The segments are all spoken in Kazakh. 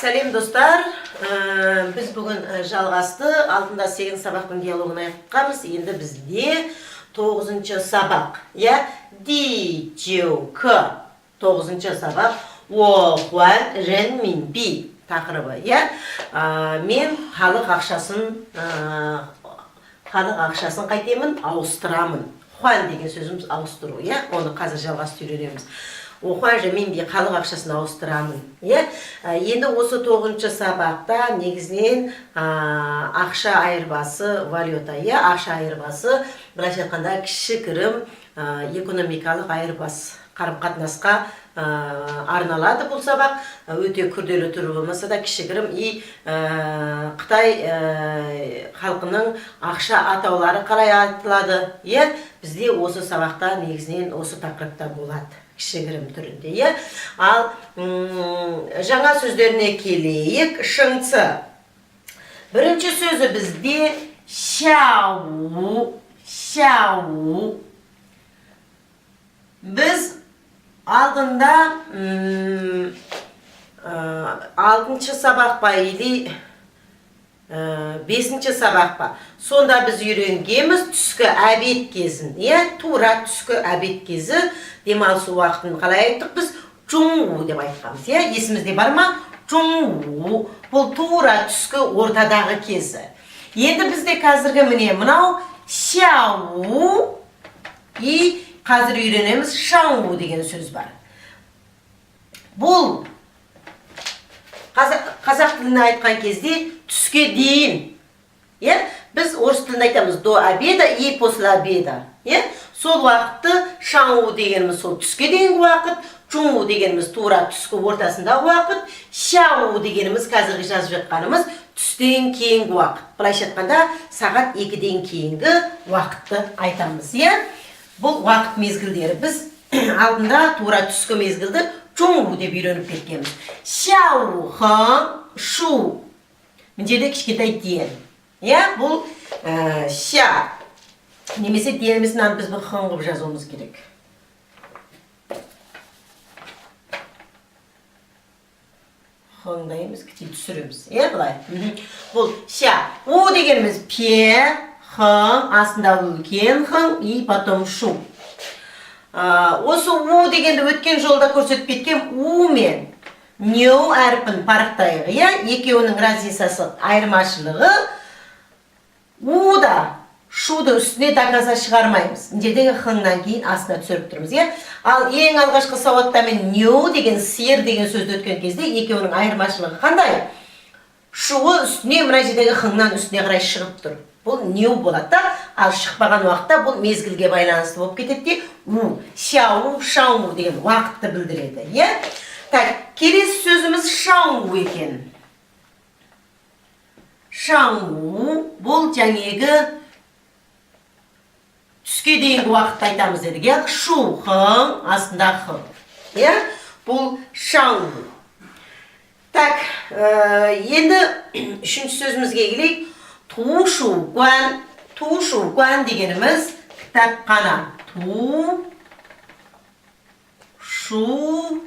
Сәлем, достар. Біз бүгін жалғасты алдында сегізінші сабақтың диалогын аяқтағанбыз. Енді бізде тоғызыншы сабақ, иә, 第九课, тоғызыншы сабақ, 我换人民币 тақырыбы, иә. Мен халық ақшасын халық ақшасын қайтемін, ауыстырамын. 换 деген сөзіміз ауыстыру, иә, оны қазір жалғасты үйренеміз. 我换人民币, халық ақшасын ауыстырамын, иә. Енді осы тоғызыншы сабақта негізінен ақша айырбасы, валюта, иә, ақша айырбасы, былайша айтқанда, кішігірім экономикалық айырбас қарым қатынасқа арналады бұл сабақ. Өте күрделі түрі болмаса да, кішігірім и қытай халқының ақша атаулары қалай айтылады, иә, бізде осы сабақта негізінен осы тақырыпта болады кішігірім түрінде, иә. Ал жаңа сөздеріне келейік. 生词 бірінші сөзі бізде 下午. 下午 біз алдында алтыншы сабақ па или бесінші сабақ па, сонда біз үйренгенбіз түскі обед кезін, иә, тура түскі обед кезі, демалыс уақытын қалай айттық біз? 中午 деп айтқанбыз, иә, есімізде бар ма? 中午 бұл тура түскі ортадағы кезі. Енді бізде қазіргі, міне, мынау 下午 и қазір үйренеміз 上午 деген сөз бар. Бұл қазақ тілінде айтқан кезде түске дейін, иә, біз орыс тілінде айтамыз до обеда и после обеда, иә, сол уақытты 上午 дегеніміз сол түске дейінгі уақыт, 中午 дегеніміз тура түскі ортасындағы уақыт, 下午 дегеніміз қазіргі жазып жатқанымыз түстен кейінгі уақыт, былайша айтқанда, сағат 2-ден кейінгі уақытты айтамыз, иә. Бұл уақыт мезгілдері. Біз алдында тура түскі мезгілді 中午 деп үйреніп кеткенбіз. 下午横竖 мына жерде кішкентай 点, иә, бұл 下 немесе 点 емес, мынаны біз бір 横 қылып жазуымыз керек. 横 да емес, кішкене түсіреміз, иә, былай. Бұл 下午 дегеніміз 撇横, астында үлкен 横 и потом 竖. Осы 午 дегенді өткен жолда көрсетіп кеткен, 午 мен 牛 әрпін парықтайық, иә, екеуінің разницасы, айырмашылығы: 午 да 竖 ды үстіне до конца шығармаймыз, мына жердегі 横 нан кейін астына түсіріп тұрмыз, иә. Ал ең алғашқы сауатта мен 牛 деген, сиыр деген сөзді өткен кезде екеуінің айырмашылығы қандай? 竖 ы үстіне, мына жердегі 横 нан үстіне қарай шығып тұр, бұл 牛 болады да. Ал шықпаған уақытта бұл мезгілге байланысты болып кетеді де, 午, 下午, 上午 деген уақытты білдіреді, иә. Так, келесі сөзіміз 上午 екен. 上午 бұл жаңағы түске дейінгі уақытты айтамыз дедік, иә, 竖横, астында 横, иә, бұл 上午. Так, енді үшінші сөзімізге келейік. 图书馆. 图书馆 дегеніміз кітапхана. 图书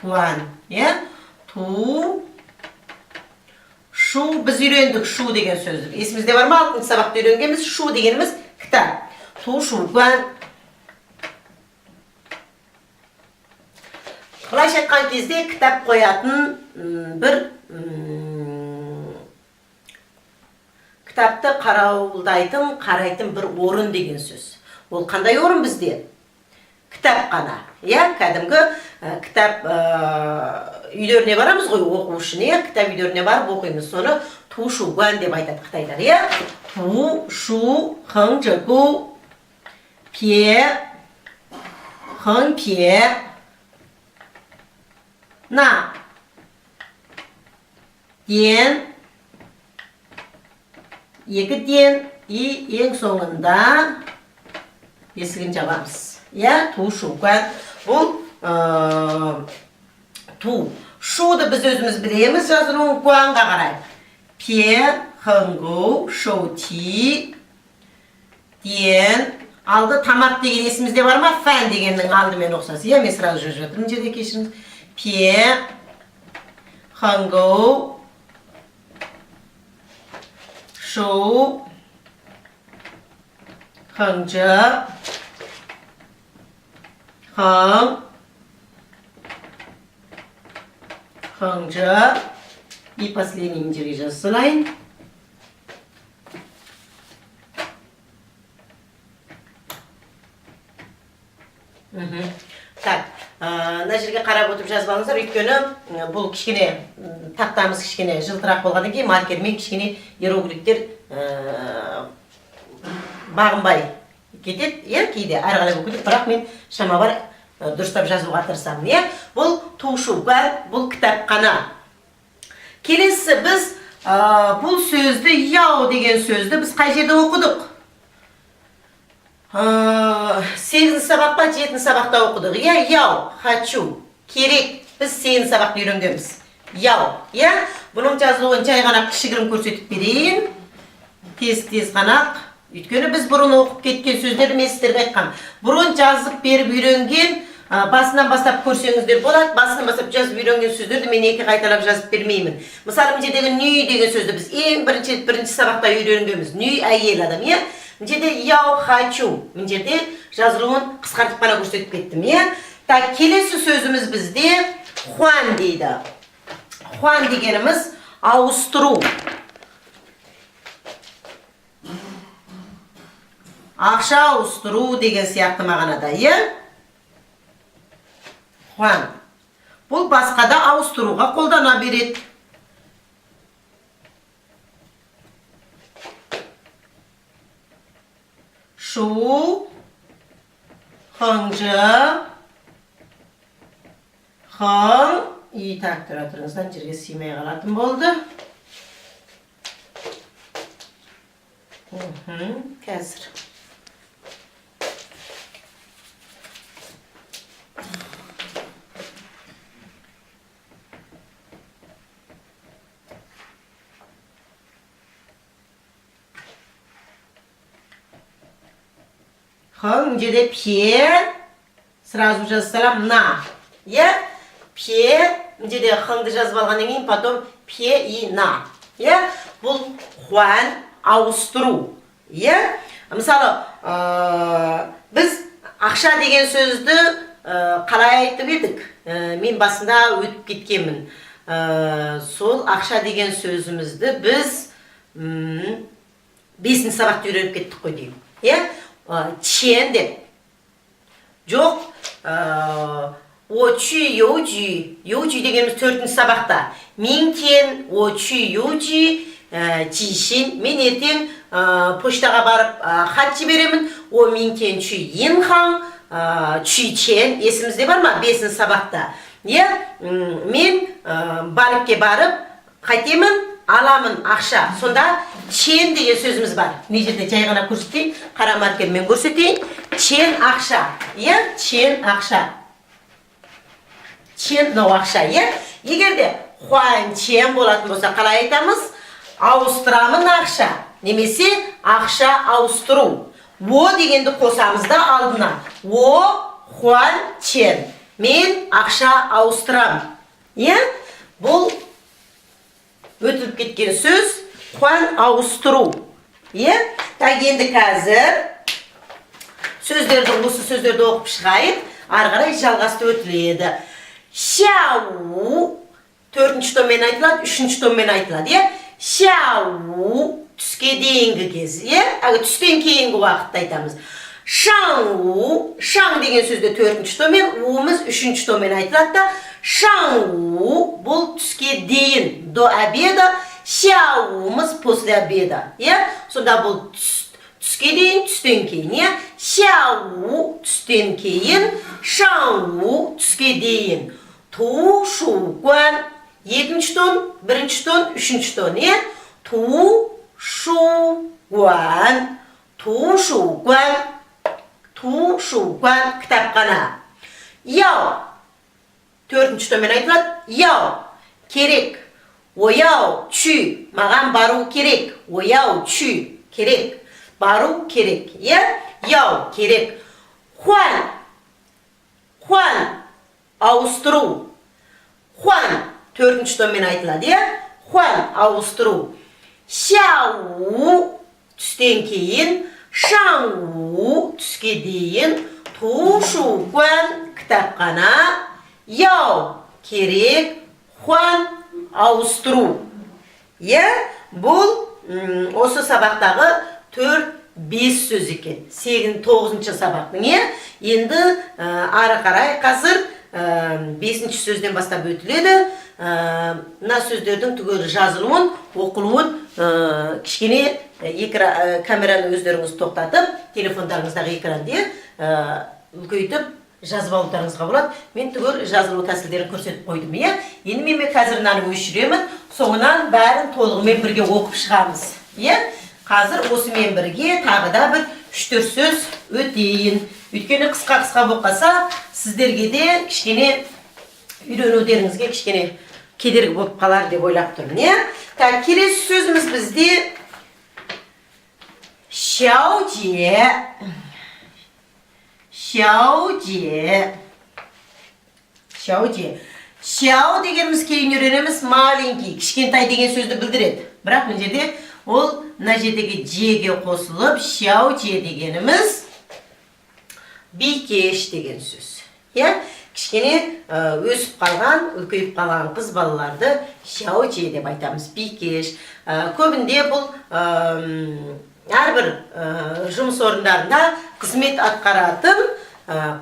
馆, иә, 图书 біз үйрендік 书 деген сөзді, есімізде бар ма? Алтыншы сабақта үйренгенбіз. 书 дегеніміз кітап. 图书馆 былайша айтқан кезде кітап қоятын бір кітапты қарауылдайтын, қарайтын бір орын деген сөз. Ол қандай орын бізде? Кітапхана, иә, кәдімгі кітап үйлеріне барамыз ғой оқу үшін, иә, кітап үйлеріне барып оқимыз, соны 图书馆 деп айтады қытайлар, иә. 图书横着钩撇横撇那点 екі 点 и ең соңында есігін жабамыз, иә. 图书馆 бұл 图书 ды біз өзіміз білеміз жазылуын. 馆 ға қарай 撇横钩手提点 алды. Тамақ деген есімізде бар ма? 饭 дегеннің алдымен ұқсас, иә. Мен сразу жазып жатырмын мына жерде, кешіріңіз. 撇横钩竖横着横横着 и последний жерге жаза салайын. Так, мына жерге қарап отырып жазып алыңыздар, өйткені бұл кішкене тақтамыз кішкене жылтырақ болғаннан кейін маркермен кішкене иероглифтер бағынбай кетеді, иә, кейде әрі қарай болып кетеді, бірақ мен шама бар дұрыстап жазуға тырысамын, иә. Бұл 图书馆, бұл кітапхана. Келесі біз бұл сөзді, 要 деген сөзді біз қай жерде оқыдық? Сегізінші сабақ па, жетінші сабақта оқыдық, иә. 要, хочу, керек. Біз сегізінші сабақта үйренгенбіз 要, иә. Бұның жазылуын жай ғана кішігірім көрсетіп берейін, тез тез ғана, өйткені біз бұрын оқып кеткен сөздерді мен сіздерге айтқам, бұрын жазып беріп үйренген, басынан бастап көрсеңіздер болады. Басынан бастап жазып үйренген сөздерді мен екі қайталап жазып бермеймін. Мысалы, мына жердегі 女 деген сөзді біз ең бірінші рет бірінші сабақта үйренгенбіз. 女, әйел адам, иә. Мына жерде 要, хочу, мына жерде жазылуын қысқартып қана көрсетіп кеттім, иә. Так, келесі сөзіміз бізде 换 дейді. 换 дегеніміз ауыстыру, ақша ауыстыру деген сияқты мағынада, иә. 换 бұл басқа да ауыстыруға қолдана береді. 竖横着横 и так, тұра тұрыңыз, мына жерге сыймай қалатын болды. Қазір. 横 жерде 撇 сразу жаза саламын 捺, иә. 撇 мына жерде 横-ды жазып алғаннан кейін потом 撇 и 捺, иә. Бұл 换, ауыстыру, иә. Мысалы, біз ақша деген сөзді қалай айтып едік? Мен басында өтіп кеткенмін. Сол ақша деген сөзімізді біз бесінші сабақта үйреніп кеттік қой деймін, иә. 钱 деп жоқ, 我去邮局. 邮局 дегеніміз төртінші сабақта. 明天我去邮局寄信. Мен ертең поштаға барып хат жіберемін. 我明天去银行取钱. Есімізде бар ма, бесінші сабақта, иә? Мен банкке барып қайтемін, аламын ақша. Сонда 钱 деген сөзіміз бар. Мына жерде жай ғана көрсетейін, қара маркермен көрсетейін. 钱, ақша, иә. 钱, ақша. 钱 мынау ақша, иә. Егер де 换钱 болатын болса, қалай айтамыз? Ауыстырамын ақша немесе ақша ауыстыру. 我 дегенді қосамыз да алдына. 我换钱, мен ақша ауыстырамын, иә. Бұл өтіліп кеткен сөз, 换, ауыстыру, иә. Так, енді қазір сөздерді, осы сөздерді оқып шығайық, ары қарай жалғасты өтіледі. 下午 төртінші тонмен айтылады, үшінші тонмен айтылады, иә. 下午 түске дейінгі кез, иә, әлгі түстен кейінгі уақытты айтамыз. 上午, 上 деген сөзде төртінші тонмен, 午-ымыз үшінші тонмен айтылады да. 上午 бұл түске дейін, до обеда. 下午-ымыз после обеда, иә. Сонда бұл түске дейін, түстен кейін, иә. 下午 түстен кейін, 上午 түске дейін. 图书馆 екінші тон, бірінші тон, үшінші тон, иә. 图书馆, 图书馆, 图书馆, кітапхана. 要 төртінші тонмен айтылады. 要, керек. 我要去, маған бару керек. 我要去, керек, бару керек, иә. 要, керек. 换, 换, ауыстыру. 换. Төртінші тонмен айтылады, иә? 换 ауыстыру. 下午 түстен кейін, 上午 түске дейін, 图书馆 кітапхана, 要 керек, 换 ауыстыру. Иә, бұл осы сабақтағы 4-5 сөз екен. 8-9 сабақтың, иә? Енді ары қарай қазір 5-ші сөзден бастап өтіледі. Мына сөздердің түгелі жазылуын, оқылуын кішкене камераны өздеріңіз тоқтатып, телефондарыңыздағы экранды үлкейтіп жазып алуларыңызға болады. Мен түгел жазылу тәсілдерін көрсетіп қойдым, иә? Енді мен қазір мынаны өшіремін, соңынан бәрін толығымен бірге оқып шығамыз, иә? Қазір осымен бірге тағы да бір 3-4 сөз өтейін. Өйткені қысқа-қысқа болып қалса, сіздерге де кішкене үйренулеріңізге кішкене кедергі болып қалар деп ойлап тұрмын, иә? Так, келесі сөзіміз бізде 小姐. 小姐. 小姐. 小 дегеніміз кейін үйренеміз, маленький, кішкентай деген сөзді білдіреді. Бірақ мына жерде ол мына жердегі жеге қосылып, 小姐 дегеніміз бикеш деген сөз. Иә? Кішкене өсіп қалған, үлкейіп қалған қыз балаларды 小姐 деп айтамыз, бикеш. Көбінде бұл әрбір жұмыс орындарында қызмет атқаратын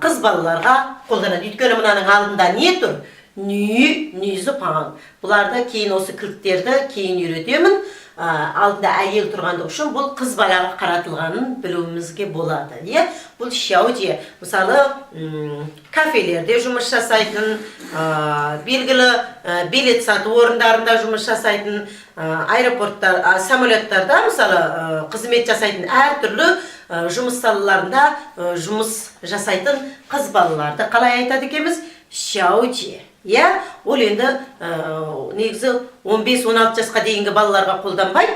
қыз балаларға қолданады. Өйткені мынаның алдында не тұр? 女, 女字旁. Бұларды кейін, осы кілттерді кейін үйретемін. Алдында әйел тұрғандығы үшін бұл қыз балаға қаратылғанын білуімізге болады. Иә? Бұл 小姐. Мысалы, кафелерде жұмыс жасайтын, белгілі билет сату орындарында жұмыс жасайтын, аэропорттар, самолеттарда мысалы қызмет жасайтын, әртүрлі жұмыс салаларында жұмыс жасайтын қыз балаларды қалай айтады екенбіз? 小姐. Иә, ол енді негізі 15-16 жасқа дейінгі балаларға қолданбайды.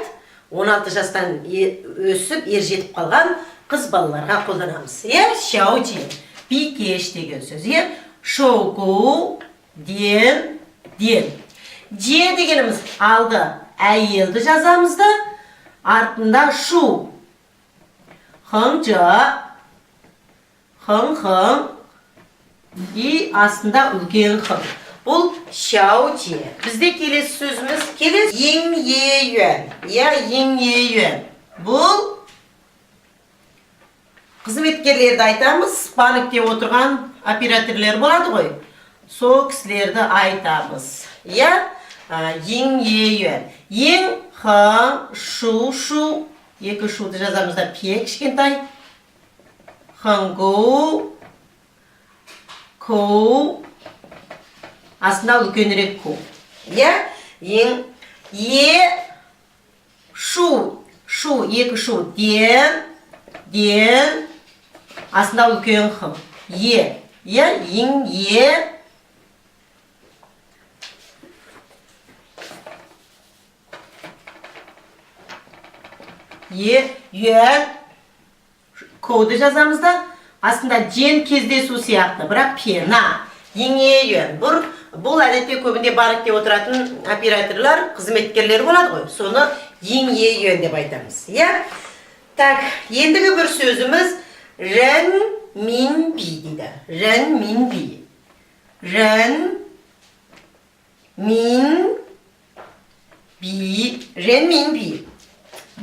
16 жастан өсіп, ер жетіп қалған қыз балаларға қолданамыз. Иә, 小姐, бикеш деген сөз. Иә, 手工 ден ден. 姐 дегеніміз алды әйелді жазамыз да, артында 竖. 横着, 横横 и астында үлкен 横. Бұл 小姐. Бізде келесі сөзіміз келесі 营业员. Иә, 营业员. Бұл қызметкерлерді айтамыз, банкте отырған операторлер болады ғой. Сол кісілерді айтамыз. Иә, 营业员. 营横竖竖 екі 竖 ды жазамыз да, 撇 кішкентай. 横钩 kou астында үлкенірек 口. Иә, 营业 шу шу екі 竖 点点 астында үлкен 横 е. Иә, 营业 е 员 口 ды жазамыз да, астында 见 кездесу сияқты, бірақ 撇 на. 营业员. Бұл әдетте көбінде банкте отыратын операторлар, қызметкерлер болады ғой. Соны 营业员 деп айтамыз. Иә? Так, ендігі бір сөзіміз 人民币 дейді. 人民币. 人民币, 人民币.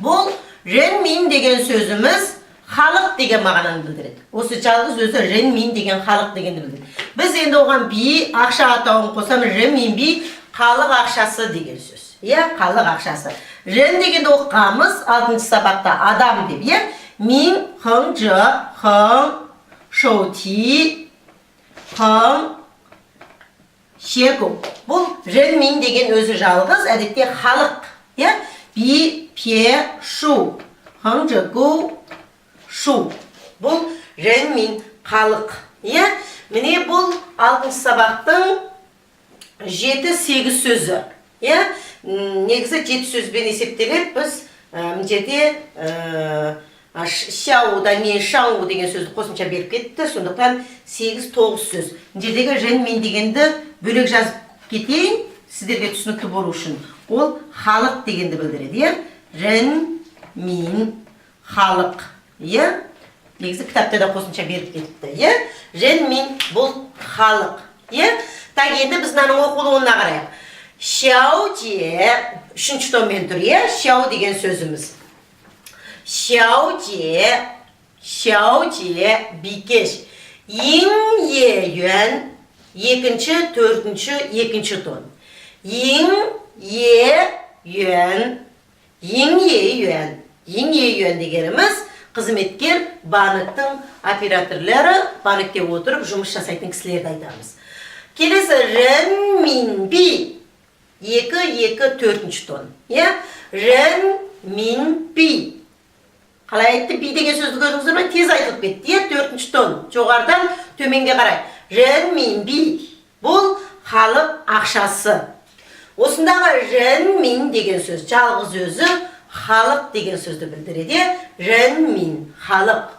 Бұл 人民 деген сөзіміз халық деген мағынаны білдіреді. Осы жалғыз өзі 人民 деген халық дегенді білдіреді. Біз енді оған 币 ақша атауын қосамыз, 人民币 халық ақшасы деген сөз. Иә, халық ақшасы. 人 дегенді оқығанбыз 6 сабақта адам деп, иә? 民横着横手提横斜钩. Бұл 人民 деген өзі жалғыз әдетте халық, иә? 币撇竖横着钩 шу. Бұл 人民 халық, иә? Міне, бұл 6 сабақтың 7-8 сөзі. Иә? Негізі 7 сөзбен есептеледі. Біз мына жерде 下午 дан кейін 上午 деген сөзді қосымша беріп кетті. Сондықтан 8-9 сөз. Мына жердегі 人民 дегенді бөлек жазып кетейін. Сіздерге түсінікті болу үшін, ол халық дегенді білдіреді, иә. 人民, халық, иә. Негізі кітапта да қосымша беріп кетіпті, иә. 人民 бұл халық, иә. Так, енді біз мынаның оқылуына қарайық. 小姐 үшінші тонмен тұр, иә. 小 деген сөзіміз. 小姐, 小姐, бикеш. 营业员 екінші, төртінші, екінші тон. 营业员, 营业员, 营业员 дегеніміз қызметкер, банктің операторлары, банкте отырып жұмыс жасайтын кісілерді айтамыз. Келесі 人民币 екі, екі, төртінші тон, иә. 人民币 қалай айтты? 币 деген сөзді көрдіңіздер ме? Тез айтылып кетті, иә. Төртінші тон, жоғарыдан төменге қарай. 人民币 бұл халық ақшасы. Осындағы 人民 деген сөз жалғыз өзі халық деген сөзді білдіреді, иә. 人民, халық.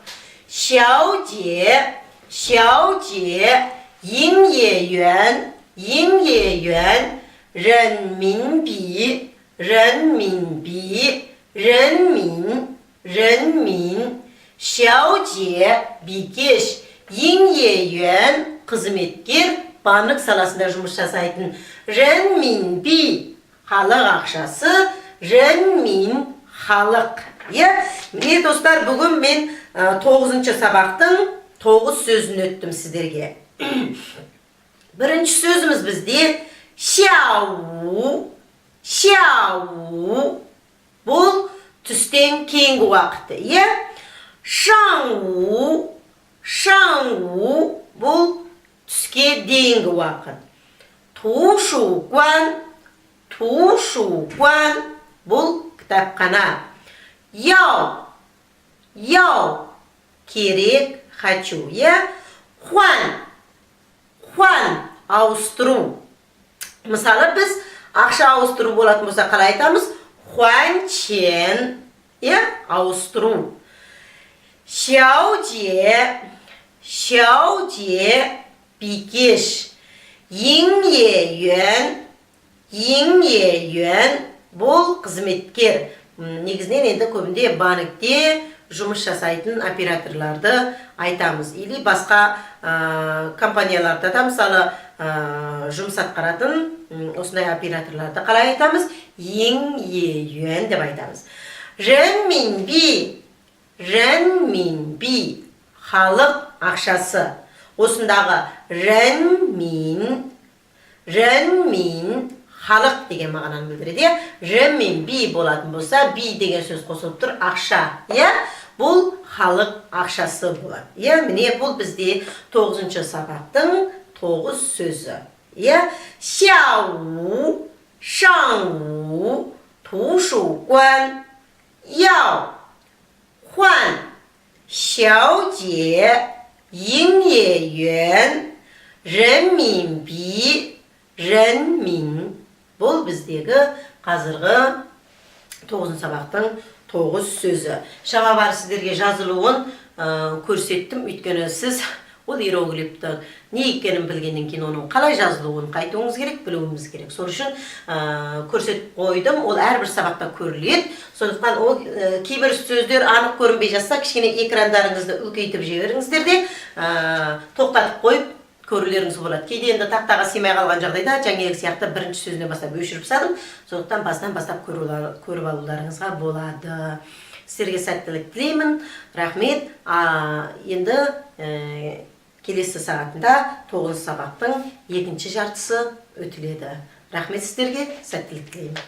小姐, 小姐, 营业员, 营业员, 人民币, 人民币, 人民, 人民, 小姐, бикеш, 营业员 қызметкер, банк саласында жұмыс жасайтын, 人民币 халық ақшасы, 人民 халық, иә. Міне, достар, бүгін мен тоғызыншы сабақтың тоғыз сөзін өттім сіздерге. Бірінші сөзіміз бізде 下午, 下午 бұл түстен кейінгі уақыты, иә. 上午, 上午 бұл түске дейінгі уақыт. 图书馆, 图书馆 бұл кітапхана. 要, 要 керек, хочу, иә. 换, 换 ауыстыру. Мысалы, біз ақша ауыстыру болатын болса, қалай айтамыз? 换钱, иә, ауыстыру. 小姐, 小姐 бикеш. 营业员, 营业员 бұл қызметкер. Негізінен енді көбінде банкте жұмыс жасайтын операторларды айтамыз или басқа компанияларда да, мысалы, жұмыс атқаратын осындай операторларды қалай айтамыз? 营业员 деп айтамыз. 人民币, 人民币 халық ақшасы. Осындағы 人民, 人民 халық деген мағынаны білдіреді, иә. 人民币 болатын болса, 币 деген сөз қосылып тұр, ақша, иә. Бұл халық ақшасы болады, иә. Міне, бұл бізде тоғызыншы сабақтың тоғыз сөзі, иә. 下午, 上午, 图书馆, 要, 换, 小姐, 营业员, 人民币, 人民. Бұл біздегі қазіргі тоғызыншы сабақтың тоғыз сөзі. Шама бар, сіздерге жазылуын көрсеттім, өйткені сіз ол иероглифті не екенін білгеннен кейін оның қалай жазылуын қайтуыңыз керек, білуіміз керек. Сол үшін көрсетіп қойдым. Ол әрбір сабақта көріледі. Сондықтан ол кейбір сөздер анық көрінбей жатса, кішкене экрандарыңызды үлкейтіп жіберіңіздер де, тоқтатып қойып көрулеріңіз болады. Кейде енді тақтаға сыймай қалған жағдайда жаңағы сияқты бірінші сөзінен бастап өшіріп тастадым. Сондықтан басынан бастап көріп алуларыңызға болады. Сіздерге сәттілік тілеймін, рахмет. Енді келесі сағатында тоғызыншы сабақтың екінші жартысы өтіледі. Рахмет сіздерге, сәттілік тілеймін.